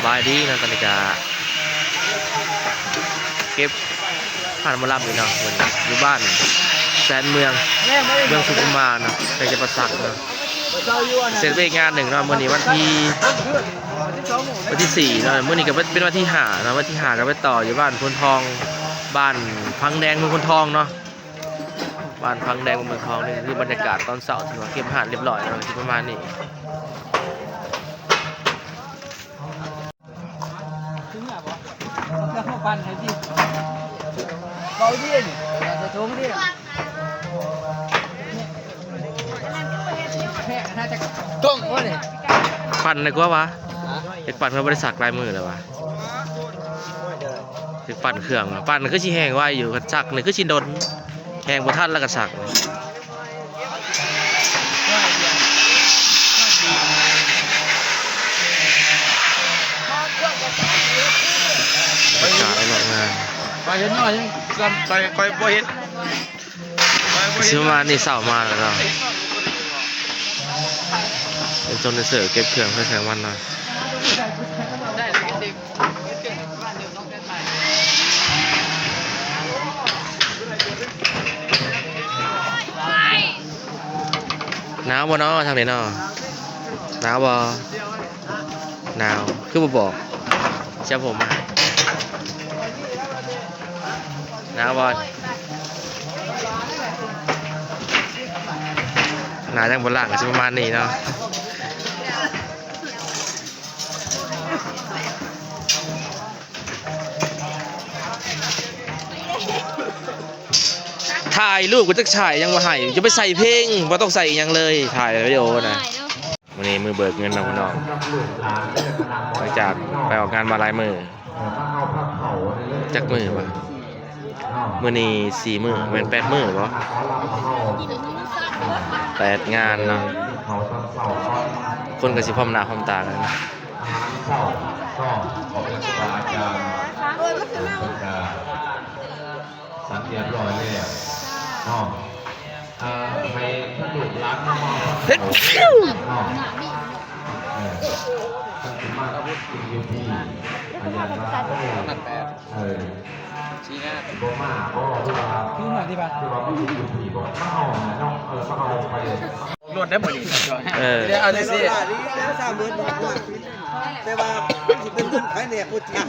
ສະບາຍດີເນາະ ຕອນນີ້ກະເກັບຜ່ານໝໍລຳນີ້ເນາະ ເພິ່ນຢູ່ບ້ານແສນເມືອງ ເມືອງສຸຂຸມມາເນາະ ໃກ້ຈຳປາສັກເນາະ. ເຮັດວຽກງານໜຶ່ງເນາະ ມື້ນີ້ວັນທີ ວັນທີສີ່ເນາະ ມື້ນີ້ກະເປັນວັນທີຫ້າເນາະ ວັນທີຫ້າກະໄປຕໍ່ຢູ່ບ້ານໂພນທອງ ບ້ານພັງແດງ ເມືອງໂພນທອງເນາະ ບ້ານພັງແດງ ເມືອງໂພນທອງ. ນີ້ຄືບັນຍາກາດຕອນເຊົ້າ ຖືວ່າເກັບຮ້ານລຽບຮ້ອຍເນາະ ຊິປະມານນີ້. ເອົາເຂົ້າປັ່ນໃຫ້ຕິ ເບົາດີນີ້ ໃສ່ຖົງດີ ແພະໜ້າຈະຕ້ອງບໍ່ນີ້ ປັ່ນໄດ້ກວ່າວະ ຮະ ຢາກປັ່ນ ເຂົາບໍ່ໄດ້ຊັກຫຼາຍມື້ແລ້ວວະ ຢາກປັ່ນເຄື່ອງວະ ປັ່ນຄືຊິແຫ້ງໄວຢູ່ ຄັນຊັກນີ້ຄືຊິດົນ ແຫ້ງບໍ່ທັນແລ້ວກໍຊັກ. ບັນຍາກາດລອບງານ ຂ້ອຍເຫັນນ້ອຍ ຂ້ອຍ ຂ້ອຍບໍ່ເຫັນ ຊິປະມານນີ້ ເຊົ້າມາແລ້ວເນາະ ເປັນໂຊນແດນເຊີເກັບເຄື່ອງໃຜເຄື່ອງມັນເນາະ. ໜາວບໍ່ເນາະທາງນີ້ເນາະ ໜາວບໍ່ ໜາວ ຄືບໍ່ບອກ ເສື້ອຜົມມາ ໜາວບໍ່ ໜາວຍັງບໍ່ລ້າງ ກໍຊິປະມານນີ້ເນາະ. ຖ່າຍຮູບກໍຈັກຖ່າຍຫຍັງບໍ່ໃຫ້ ຢ່າໄປໃສ່ເພງ ບໍ່ຕ້ອງໃສ່ອີ່ຫຍັງເລີຍ ຖ່າຍວິດີໂອນະ. ມື້ນີ້ມື້ເບີກເງິນເນາະພີ່ນ້ອງ ຫຼັງຈາກໄປອອກງານມາຫຼາຍມື້ ຈັກມື້ວະ ມື້ນີ້ສີ່ມື້ ແມ່ນແປດມື້ບໍ່ ແປດງານເນາະ ຄົນກໍຊິພ້ອມໜ້າພ້ອມຕາກັນ. ອາຫານເຊົ້າເນາະ ຂອງເພິ່ນຄູບາອາຈານເພິ່ນກະສັນຮຽບຮ້ອຍແລ້ວເນາະ ເອີ ໃຫ້ທ່ານລູກຫຼານມາເວົ້າເນາະ ເອີ ເພິ່ນຊິມາກິນຢູ່ພີ້ ພະຍານວ່າ ເອີ ຊິມາບໍ່ ຫຼືວ່າ ຄືວ່າ ຄືວ່າບໍ່ຢູ່ພີ້ບໍ່ ມາເອົາເນາະ ເອີ ມາເອົາໄປ ລົດໄດ້ບໍ່ນີ້ ເອີ ເອົາຈັ່ງຊີ້ ແຕ່ວ່າມັນຊິເປັນເງິນໃຜແດ່ ໂຄດຈີນ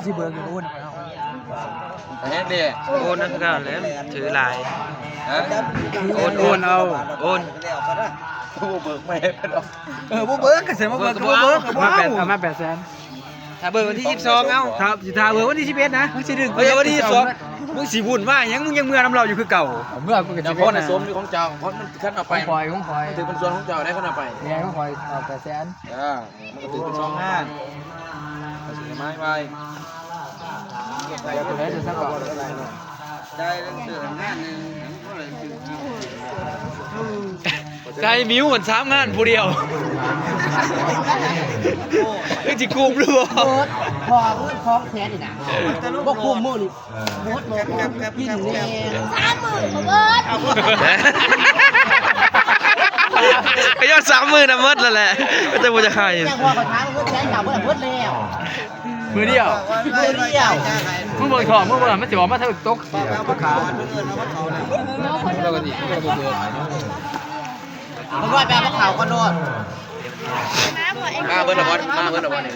ຊິເບີກໂອນໄປເຮົາ ແຮງເດ້ ໂອນນຳກັນແຫຼະ ຖືຫຼາຍ ຮະ ໂອນ ໂອນເອົາ ໂອນ ບໍ່ເບີກມາໃຫ້ເພິ່ນດອກ ເອີ ບໍ່ເບີກ ຄັນຊິບໍ່ເບີກກໍບໍ່ເບີກ ກໍບໍ່ເອົາ ເອົາມາແປດແສນ ຖ້າເບີກວັນທີສິບສອງ ເອົາ ຖ້າ ຊິຖ້າເບີກວັນທີສິບເອັດນະ ມັນຊິດຶງ ເອີ ວັນທີສິບສອງ ມຶງຊິວຸ້ນວາຍຫຍັງ ມຶງຍັງເມືອນຳລາວຢູ່ຄືເກົ່າ ເມືອກູກໍຊິ ນະຄອນສົມຢູ່ຂອງເຈົ້າ ເພາະມັນຄັນເອົາໄປ ຂອງຂ້ອຍ ຂອງຂ້ອຍ ມັນຖືກເປັນສ່ວນຂອງເຈົ້າໄດ້ ຄັນເອົາໄປ ແມ່ນຂອງຂ້ອຍ ເອົາແປດແສນ ເອີ ມັນກໍຖືກເປັນສອງງານ ກໍຊິໄດ້ໝາຍໄວ້ ແຕ່ຕົວໃດຕົວຊັ້ນກໍ ໄດ້ເລື່ອງເສືອງານໜຶ່ງ ໄດ້ມິວມັນສາມງານຜູ້ດຽວ ເອີ ຊິກຸ້ມຫຼືບໍ່ ເບິດ ພໍເງິນສອງແສນນີ້ນະ ບໍ່ກຸ້ມມື້ນີ້ ເອີ ເບິດ ກິນແນ່ ສາມມື້ກໍເບິດ ກະຍ້ອນສາມມື້ນະເບິດແລ້ວແຫຼະ ແຕ່ບໍ່ຢາກໃຫ້ ຈັ່ງວ່າຂ້ອຍຖາມເງິນແສນ ເຈົ້າເບິດ ເບິດແລ້ວ. ມື້ດຽວ ມື້ດຽວ ມຶງເບິ່ງທ້ອງ ມຶງເບິ່ງ ມັນຊິອອກມາທາງຕົກ ຕົກຂາ ແລ້ວກໍນີ້ ມັນກໍບໍ່ເບີກ ເອົາໄວ້ແບບເຂົາກໍໂດນ ມາເບິດລະບໍ່ ມາເບິດລະບໍ່ນີ້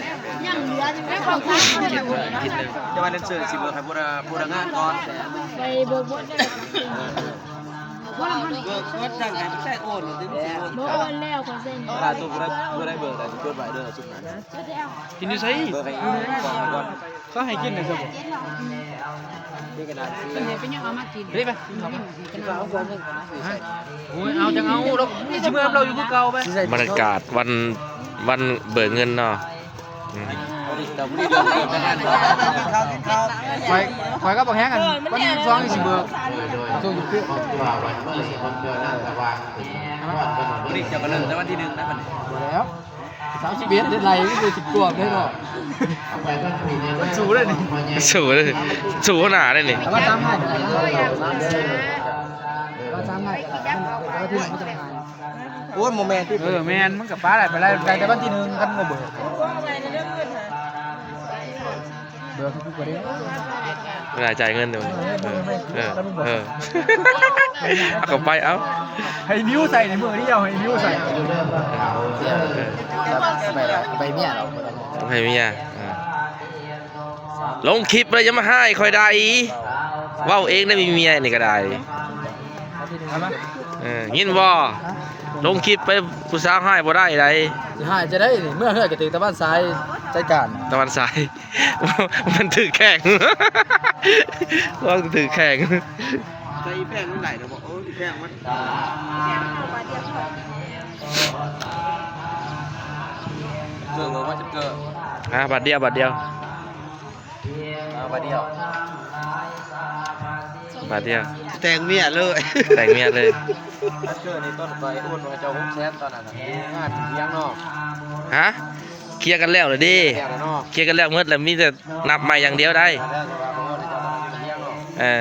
ຍັງເຫຼືອຢູ່ ແຕ່ວ່າແດນເຊີຊິເບີກໃຫ້ຜູ້ລະ ຜູ້ລະງານກ່ອນ ໄປເບີກໝົດເດີ ເບີກໝົດ ຈັ່ງໃຫ້ມັນໃຊ້ໂອນ ບໍ່ໂອນແລ້ວ ຂໍເຊັນ ຖ້າສົມມຸດຜູ້ໃດ ຜູ້ໃດເບີກໄດ້ ຈົດໄວ້ເດີ ຊຸມນັ້ນ ກິນຢູ່ໃສ? ເບີກໃຫ້ກ່ອນ ເຂົາໃຫ້ກິນໄດ້ຊະບໍ່? ເປັນຫຍັງເອົາມາກິນ? ໄປ ໄປ ຮະ? ໂອ້ຍ ເອົາຈັ່ງເອົາດອກ ຊິເມືອນຳລາວຢູ່ຄືເກົ່າໄປ. ບັນຍາກາດວັນ ວັນເບີກເງິນເນາະ ອືມ ຂ້ອຍ ຂ້ອຍກັບບັກແຮງ ອັນ ວັນທີສິບສອງນີ້ຊິເບີກ ຊ່ວງຢູ່ຄື ມື້ນີ້ເຈົ້າກໍເລີ່ມແຕ່ວັນທີໜຶ່ງນະ ບັດນີ້ ບໍ່ແລ້ວ ສາມສິບເອັດ ເຮັດໄລ່ຄືຊິກວມເດ້ເນາະ ມັນສູ້ເດ້ນີ້ ມັນສູ້ເດ້ ສູ້ຫົວໜ້າເດ້ນີ້ ເອົາມາສາມພັນ ເອົາມາສາມພັນ ເອົາມາທີ່ໄຫຼມັນຈະຫາຍ ໂອ້ຍ ບໍ່ແມ່ນຕິ ເອີ ແມ່ນ ມັນກໍປາໄດ້ ໄປໄດ້ ໄດ້ແຕ່ວັນທີໜຶ່ງ ຄັນບໍ່ເບີກ ເບີກຄືບໍ່ໄດ້ ເວລາຈ່າຍເງິນຢູ່ ເອີ ເອີ ເອີ ເອົາເຂົ້າໄປ ເອົາ ໃຫ້ມິວໃສ່ໃນມື້ນີ້ ເອົາໃຫ້ມິວໃສ່ ເອີ ໃບເມຍເນາະ ໃຫ້ເມຍ ເອີ ລົງຄລິບແລ້ວຢ່າມາຮ້າຍຂ້ອຍໃດ ເວົ້າເອງໄດ້ ມີເມຍນີ້ກໍໄດ້ ເອີ ຍິນບໍ່? ລົງຄລິບໄປ ຜູ້ສາວຮ້າຍບໍ່ໄດ້ໃດ ຮ້າຍຈະໄດ້ນີ້ ເມື່ອເຮືອນກໍຖືກຕາວັນສາຍຈັດການ ຕາວັນສາຍ ມັນຖືກແຂງ ເວົ້າຖືກແຂງ ໃສ່ອີແພງມັນໄດ້ແລ້ວບໍ່? ເອີ ອີແພງມັນ ເກີດວ່າຈະເກີດ ອ່າ ບາດດຽວ ບາດດຽວ ບາດດຽວ ບາດດຽວ ແຕ່ງເມຍເລີຍ ແຕ່ງເມຍເລີຍ ເກີດນີ້ຕ້ອງໄປໂອນໃຫ້ເຈົ້າຫົກແສນຕອນນັ້ນນະ ງານລ້ຽງເນາະ ຮະ? ເຄຍກັນແລ້ວລະເດ້ ເຄຍກັນແລ້ວເນາະ ເຄຍກັນແລ້ວໝົດລະ ມີແຕ່ນັບໃໝ່ຢ່າງດຽວໄດ໋ ເອີ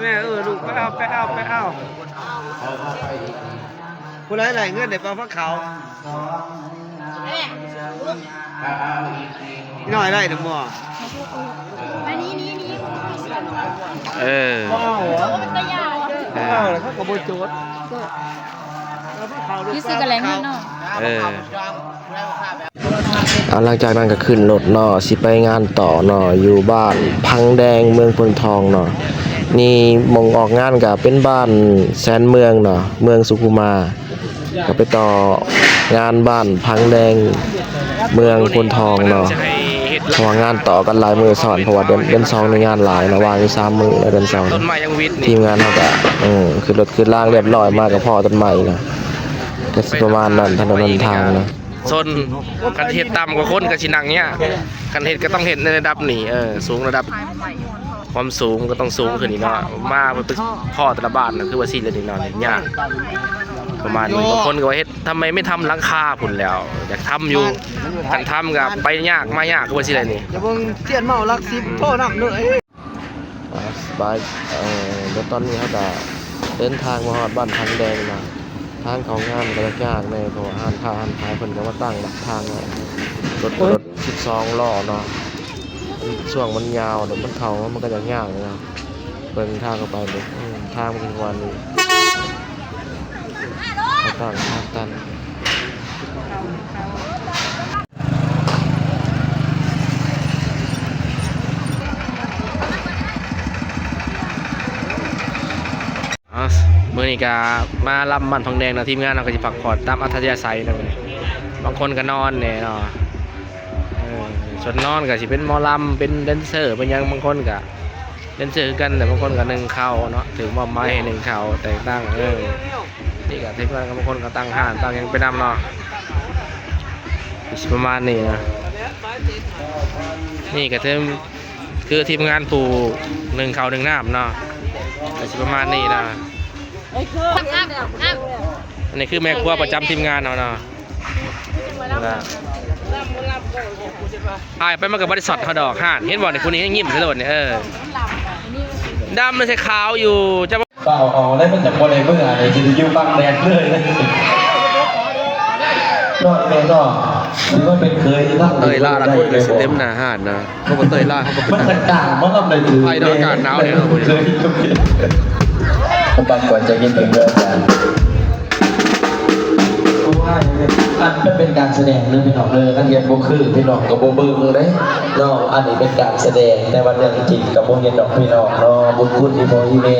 ແມ່ ເອີ ລູກ ໄປເອົາ ໄປເອົາ ໄປເອົາ ຜູ້ໃດໄລ່ເງິນໄດ້ປາຟັກຂາວ ນ້ອຍໄດ້ນຳບໍ່? ອັນນີ້ ນີ້ ນີ້ ເອີ ບໍ່ເອົາຫວາ? ເອີ ບໍ່ເອົາແລ້ວ ເຂົາກໍບໍ່ໂຈດ ຢູ່ຊື່ກະແລງເງິນເນາະ ເອີ ອ່າ ຫຼັງຈາກນັ້ນກໍຂຶ້ນລົດເນາະ ຊິໄປງານຕໍ່ເນາະ ຢູ່ບ້ານພັງແດງ ເມືອງໂພນທອງເນາະ ນີ້ໝ່ອງອອກງານກໍເປັນບ້ານແສນເມືອງເນາະ ເມືອງສຸຂຸມາ ກໍໄປຕໍ່ງານບ້ານພັງແດງ ເມືອງໂພນທອງເນາະ ເພາະວ່າງານຕໍ່ກັນຫຼາຍມື້ຊ້ອນ ເພາະວ່າເດືອນ ເດືອນສອງນີ້ງານຫຼາຍເນາະ ວ່າງຢູ່ສາມມື້ແລ້ວເດືອນສອງ ທີມງານເຮົາກໍ ເອີ ຂຶ້ນລົດຂຶ້ນລາງລຽບຮ້ອຍ ມາກໍພໍ້ຕົ້ນໄມ້ເນາະ ກໍຊິປະມານນັ້ນ ຖະໜົນຫົນທາງເນາະ. ຊົນ ຄັນເຮັດຕ່ຳກວ່າຄົນກໍຊິນັ່ງຍາກ ຄັນເຮັດກໍຕ້ອງເຮັດໃນລະດັບນີ້ ເອີ ສູງລະດັບ ຄວາມສູງກໍຕ້ອງສູງຂຶ້ນອີກເນາະ ມາໄປພໍ້ແຕ່ລະບ້ານນະ ຄືວ່າຊິເຮັດນີ້ເນາະ ຍາກ ປະມານນີ້ ບາງຄົນກໍວ່າເຮັດ ທຳໄມໄມ່ທຳຫຼັງຄາພຸ້ນແລ້ວ ຢາກທຳຢູ່ ຄັນທຳກໍໄປຍາກມາຍາກ ຄືວ່າຊິໄດ້ນີ້ ຢ່າເບິ່ງທຽນເມົາຫຼັກສິບ ພໍ້ນຳເດີ. ອ່າ ສະບາຍ ເອີ ແລ້ວຕອນນີ້ເຮົາກະເດີນທາງມາຮອດບ້ານພັງແດງເນາະ ທາງເຂົ້າງານກໍຍາກໆແດ່ ເພາະວ່າຮ້ານຄ້າຮ້ານຂາຍເພິ່ນກໍມາຕັ້ງດັກທາງໄວ້ ລົດກໍລົດສິບສອງລໍ້ເນາະ ຊ່ວງມັນຍາວ ແລ້ວມັນເຂົ້າມາມັນກໍຍາກໆເນາະ ເບິ່ງທາງເຂົ້າໄປເບິ່ງ ທາງມັນປະມານນີ້ ທາງຕັນ ເອົາ ມື້ນີ້ກະມາລຳບ້ານພັງແດງເນາະ ທີມງານເຮົາກະຊິພັກຜ່ອນຕາມອັດທະຍາໄສເນາະ ມື້ນີ້ບາງຄົນກະນອນແດ່ເນາະ ເອີ ສ່ວນນອນກະຊິເປັນໝໍລຳ ເປັນແດນເຊີ ເປັນຫຍັງ ບາງຄົນກະ ເປັນຊື່ຄືກັນ ແຕ່ບາງຄົນກໍໜຶ້ງເຂົ້າເນາະ ຖືກມອບໝາຍໃຫ້ໜຶ້ງເຂົ້າແຕ່ງຕັ້ງ ເອີ ນີ້ກໍເຮັດງານກັບ ບາງຄົນກໍຕັ້ງຮ້ານຕັ້ງຫຍັງໄປນຳເນາະ ກໍຊິປະມານນີ້ນະ ນີ້ກໍຖື ຄືທີມງານຜູ້ໜຶ້ງເຂົ້າໜຶ້ງນ້ຳເນາະ ກໍຊິປະມານນີ້ນະ ອັນນີ້ຄືແມ່ຄົວປະຈຳທີມງານເຮົາເນາະ. ຖ່າຍໄປມັນກໍບໍ່ໄດ້ຊັອດເຮົາດອກ ຫັ້ນ ເຫັນບໍ່ນີ້ ຜູ້ນີ້ຍັງຍິ້ມໃສ່ໂລດນີ້ ເອີ ດຳໃສ່ຂາວຢູ່ ຈະ ເຝົ້າເອົາໄດ້ ມັນຈະບໍ່ໄດ້ເມືອ ຊິໄດ້ຢູ່ບັງແດດເລີຍ ເນາະ ແມ່ນເນາະ ຊິມາເປັນເຂີຍນຳ ເອີຍ ຫຼາຍໆຄົນກໍຊິເຕັມໜ້າຮ້ານນະ. ເຂົາບໍ່ເຕີຍລາວ ເຂົາກໍ ມັນຈະກາງບໍ່ລຳໄດ້ຖືກ ໄພດອກ ອາກາດໜາວແດ່ເນາະ ມັນເຄີຍ ບັກກວ່າຈະເຮັດເປັນເລື່ອງການ ອັນມັນເປັນການສະແດງເດີພີ່ນ້ອງເດີ ຄັນເຮັດບໍ່ຄືພີ່ນ້ອງກໍບໍ່ເບິ່ງເດ້ເນາະ ອັນນີ້ເປັນການສະແດງ ແຕ່ວ່າເລື່ອງຈິງກໍບໍ່ເຮັດດອກພີ່ນ້ອງເນາະ ບຸນຄຸນອີ່ພໍ່ອີ່ແມ່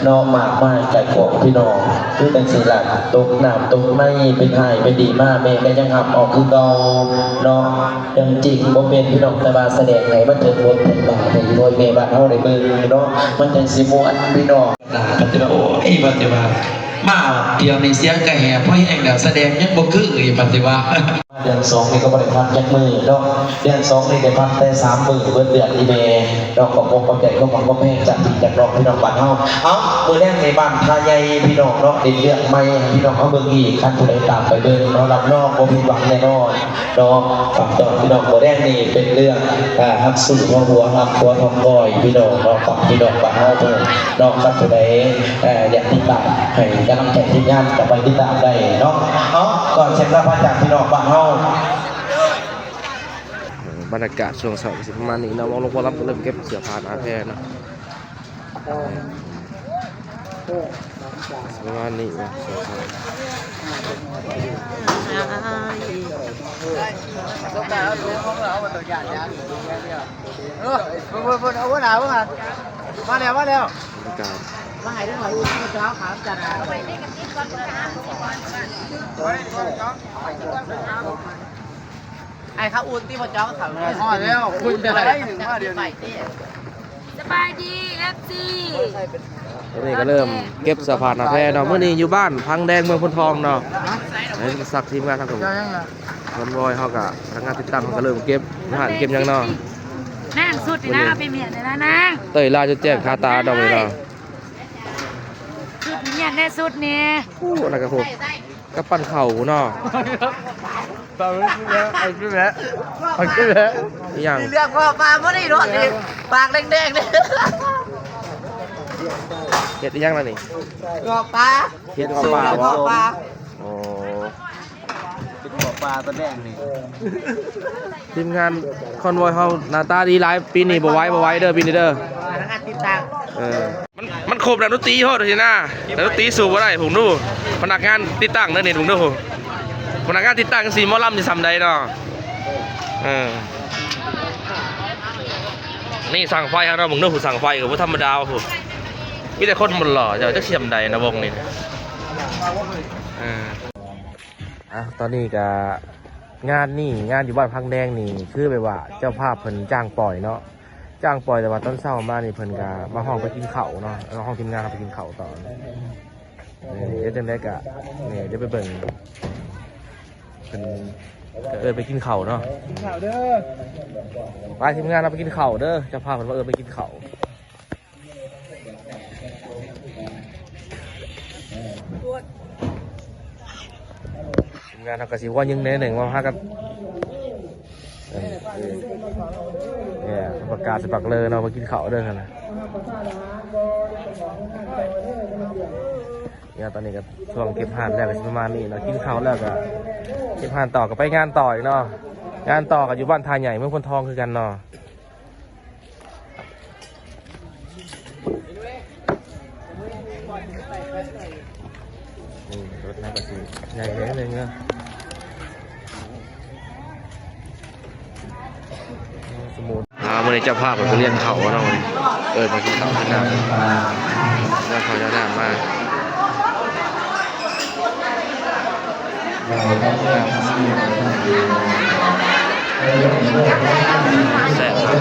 ເນາະ ມາກມາຍໄກ່ຂອງພີ່ນ້ອງ ຄືຈັ່ງຊີ້ລະ ຕົກນ້ຳຕົກໃນ ເປັນຮ້າຍເປັນດີມາ ແມ່ກໍຍັງຮັບເອົາຄືເກົ່າເນາະ. ເລື່ອງຈິງບໍ່ແມ່ນພີ່ນ້ອງ ແຕ່ວ່າສະແດງໃຫ້ມັນເຖິງບົດເຖິງບາດ ໃຫ້ພໍ່ແມ່ບ້ານເຮົາໄດ້ເບິ່ງເນາະ ມັນຈັ່ງຊິມ່ວນພີ່ນ້ອງ. ປະຕິວ່າ ໂອ້ຍ ປະຕິວ່າ ມາທ່ຽວນີ້ສຽງກະແຫບພໍແຮງແລ້ວ ສະແດງຍັງບໍ່ຄືອີກ ປະຕິວ່າ. ເດືອນສອງນີ້ກໍບໍ່ໄດ້ພັກຈັກມື້ເນາະ, ເດືອນສອງນີ້ໄດ້ພັກແຕ່ສາມມື້ ເບິດເດືອນອີ່ແມ່ເນາະ. ກໍຂໍຂອບໃຈຄວາມຮັກຄວາມແພງຈາກພີ່ຈາກນ້ອງ ພີ່ນ້ອງບ້ານເຮົາ. ເອົ້າ ມື້ແລງໃນບ້ານທ່າໃຫຍ່ ພີ່ນ້ອງເນາະ ເປັນເລື່ອງໃໝ່ໃຫ້ພີ່ນ້ອງເຮົາເບິ່ງອີກ. ຄັນຜູ້ໃດຕາມໄປເບິ່ງເນາະ ຮັບຮອງບໍ່ຜິດຫວັງແນ່ນອນເນາະ. ຝາກຕ້ອນພີ່ນ້ອງ ມື້ແລງນີ້ເປັນເລື່ອງ ເອີ ຮັກສູ້ເຮົາຫົວ ຮັກຫົວທອງກ້ອຍ ພີ່ນ້ອງເນາະ ຂອງພີ່ນ້ອງບ້ານເຮົາເພິ່ນເນາະ. ຄັນຜູ້ໃດ ເອີ ຢາກຕິດຕາມໃຫ້ກຳລັງໃຈທີມງານ ກໍໄປຕິດຕາມໄດ້ເນາະ. ເອົາ ກໍເຊັ່ນລະພາຈາກພີ່ນ້ອງບ້ານເຮົາ. ເອີ ບັນຍາກາດຊ່ວງເຊົ້າກໍຊິປະມານນີ້ເນາະ. ວອງລົງວອງລຳກໍເລີ່ມເກັບເສື້ອຜ້າໜ້າແພເນາະ. ປະມານນີ້ເນາະ ເສື້ອຜ້າ. ເອີ ເບິ່ງໆໆ ເອົາຫົວໜ້າເບິ່ງຫັ້ນ ມາແລ້ວ ມາແລ້ວ ບັນຍາກາດ ມາໃຫ້ເດ້ອ ເອົາຂາມຈັດ ໃຫ້ເຂົາອຸ່ນຕິ ບໍ່ຈ້ອງເຂົາ ຮອດແລ້ວ ອຸ່ນໄດ້ ໄດ້ໜຶ່ງມາດຽວນີ້. ສະບາຍດີ ເອັຟຊີ ຕອນນີ້ກໍເລີ່ມເກັບເສື້ອຜ້າໜ້າແພເນາະ. ມື້ນີ້ຢູ່ບ້ານພັງແດງ ເມືອງໂພນທອງເນາະ. ໃຫ້ສັກທີມງານທາງ ຄອນວອຍເຮົາກະ ພະນັກງານຕິດຕັ້ງເຮົາກະເລີ່ມເກັບ ຫານເກັບຫຍັງເນາະ. ນາງ ຊຸດນີ້ນະ ເອົາໄປມ້ຽນແດ່ນະນາງ. ເຕີຍລາຈົນແຈ້ງຄາຕາດອກນີ້ເນາະ. ຊຸດນີ້ມ້ຽນແດ່ ຊຸດນີ້. ໂອ້ ອັນນັ້ນກະໂຫ ກັບປັ່ນເຂົ້າເນາະ. ເອົາຂຶ້ນແລ້ວ ເອົາຂຶ້ນແລ້ວ ເອົາຂຶ້ນແລ້ວ. ອີຫຍັງ? ເລື່ອງເຫາະປາບໍ່ໄດ້ໂດດນີ້ ປາກແດງໆນີ້. ເຮັດອີຫຍັງລະນີ້? ເຫາະປາ. ເຮັດເຫາະປາບໍ່? ເຫາະປາ. ໂອ້ ເປັນເຫາະປາຕາແດງນີ້. ທີມງານຄອນວອຍເຮົາໜ້າຕາດີຫຼາຍ, ປີນີ້ບໍ່ໄຫວ ບໍ່ໄຫວເດີ ປີນີ້ເດີ. ພະນັກງານຕິດຕັ້ງ ເອີ ມັນ ມັນຄົບນັກດົນຕີໂພດຊີ້ນະ, ນັກດົນຕີສູ້ບໍ່ໄດ້. ເບິ່ງດູ ພະນັກງານຕິດຕັ້ງເດີນີ້ ເບິ່ງດູ ພະນັກງານຕິດຕັ້ງຈັ່ງຊີ້ ໝໍລຳຊິຊ່ຳໃດເນາະ. ເອີ ນີ້ຊ່າງໄຟເຮົາເນາະ, ເບິ່ງດູຜູ້ຊ່າງໄຟກໍບໍ່ທຳມະດາພຸ້ນ. ມີແຕ່ຄົນຫຼໍ່ໆ ເຈົ້າ ຈັກຊິຊ່ຳໃດນະ ວົງນີ້ນະ. ເອີ ອ່ະ ຕອນນີ້ກະງານນີ້ ງານຢູ່ບ້ານພັງແດງນີ້ ຄືແບບວ່າເຈົ້າພາບເພິ່ນຈ້າງປ່ອຍເນາະ, ຈ້າງປ່ອຍ ແຕ່ວ່າຕອນເຊົ້າມານີ້ເພິ່ນກະມາຮ້ອງໄປກິນເຂົ້າເນາະ, ມາຮ້ອງທີມງານເຮົາໄປກິນເຂົ້າຕອນ. ເອີ ເຮັດຈັ່ງໃດກະ ນີ້ ດຽວໄປເບິ່ງ ເພິ່ນເອີ້ນໄປກິນເຂົ້າເນາະ. ກິນເຂົ້າເດີ ໄປ ທີມງານເຮົາໄປກິນເຂົ້າເດີ, ເຈົ້າພາບເພິ່ນວ່າເອີ້ນໄປກິນເຂົ້າ. ທີມງານເຮົາກໍຊິວໍຍິງແດ່ໜຶ່ງ ວ່າພາກັນ ເອີ ປະກາດໃສ່ປາກເລີເນາະ ວ່າກິນເຂົ້າເດີຫັ້ນນະ. ນີ້ ຕອນນີ້ກໍຊ່ວງເກັບຮ້ານແລ້ວ ກໍຊິປະມານນີ້ເນາະ, ກິນເຂົ້າແລ້ວກໍເກັບຮ້ານຕໍ່ ກໍໄປງານຕໍ່ອີກເນາະ. ງານຕໍ່ກໍຢູ່ບ້ານທ່າໃຫຍ່ ເມືອງໂພນທອງຄືກັນເນາະ. ນີ້ ລົດເຮົາກໍຊິໃຫຍ່ແດ່ໜຶ່ງເນາະ. ອ່າ ມື້ນີ້ເຈົ້າພາບເພິ່ນກໍລ້ຽງເຂົ້າເນາະ, ເອີ້ນມາກິນເຂົ້າກິນນ້ຳ ແລ້ວເຂົ້າເຈົ້ານ້ຳມາ. ແຊບຄັກ.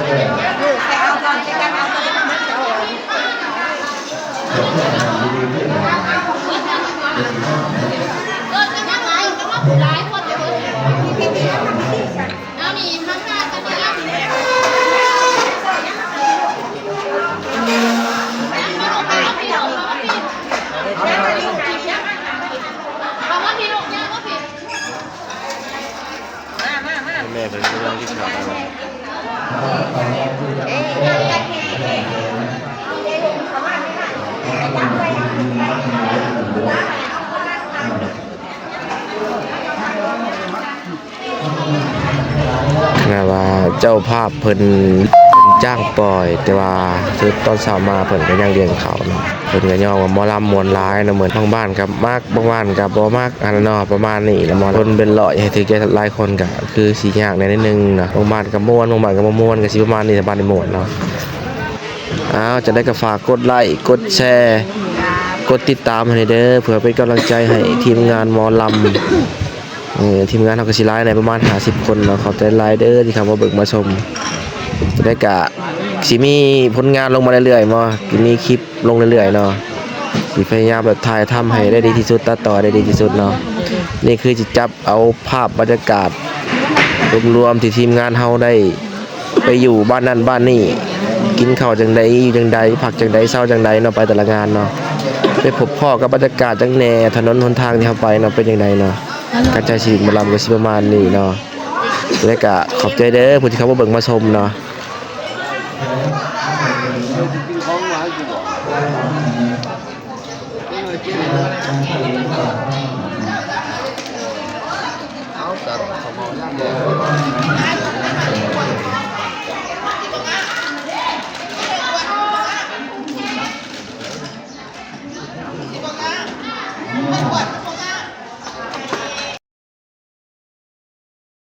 ແມ່ເພິ່ນກຳລັງກິນເຂົ້າ. ແມ່ນວ່າເຈົ້າພາບເພິ່ນ ເພິ່ນຈ້າງປ່ອຍ, ແຕ່ວ່າຄືຕອນເຊົ້າມາເພິ່ນກໍຍັງລ້ຽງເຂົ້າເນາະ. ເພິ່ນກໍຍ້ອງວ່າໝໍລຳມ່ວນຫຼາຍເນາະ, ເໝືອນບາງບ້ານກໍມັກ ບາງບ້ານກໍບໍ່ມັກ ອັນນັ້ນເນາະ, ປະມານນີ້ແຫຼະ. ໝໍລຳເພິ່ນເປັນຮ້ອຍ ໃຫ້ຖືກໃຈຫຼາຍຄົນກໍຄືຊິຍາກແດ່ໜ້ອຍໜຶ່ງເນາະ, ບາງບ້ານກໍມ່ວນ ບາງບ້ານກໍບໍ່ມ່ວນ, ກໍຊິປະມານນີ້ແຫຼະ ບ້ານນີ້ມ່ວນເນາະ. ອ້າວ ຈັ່ງໃດກໍຝາກກົດໄລ້ ກົດແຊ ກົດຕິດຕາມໃຫ້ແດ່ເດີ ເພື່ອເປັນກຳລັງໃຈໃຫ້ທີມງານໝໍລຳ. ເອີ ທີມງານເຮົາກໍຊິຫຼາຍແດ່ ປະມານຫ້າສິບຄົນເນາະ. ຂອບໃຈຫຼາຍເດີທີ່ເຂົ້າມາເບິ່ງມາຊົມ. ແລ້ວກະຊິມີຜົນງານລົງມາເລື້ອຍໆເນາະ, ຊິມີຄລິບລົງເລື້ອຍໆເນາະ. ຊິພະຍາຍາມແບບຖ່າຍທຳໃຫ້ໄດ້ດີທີ່ສຸດ, ຕັດຕໍ່ໃຫ້ໄດ້ດີທີ່ສຸດເນາະ. ນີ້ຄືຊິຈັບເອົາພາບບັນຍາກາດ ລວມໆທີ່ທີມງານເຮົາໄດ້ໄປຢູ່ບ້ານນັ້ນບ້ານນີ້ ກິນເຂົ້າຈັ່ງໃດ ຢູ່ຈັ່ງໃດ ພັກຈັ່ງໃດ ເຊົາຈັ່ງໃດເນາະ ໄປແຕ່ລະງານເນາະ ໄປພົບພໍ້ກັບບັນຍາກາດຈັ່ງແດ່ ຖະໜົນຫົນທາງທີ່ເຮົາໄປເນາະ ເປັນຈັ່ງໃດເນາະ ການໃຊ້ຊີວິດໝໍລຳກໍຊິປະມານນີ້ເນາະ ແລະກະຂອບໃຈເດີຜູ້ທີ່ເຂົ້າມາເບິ່ງມາຊົມເນາະ.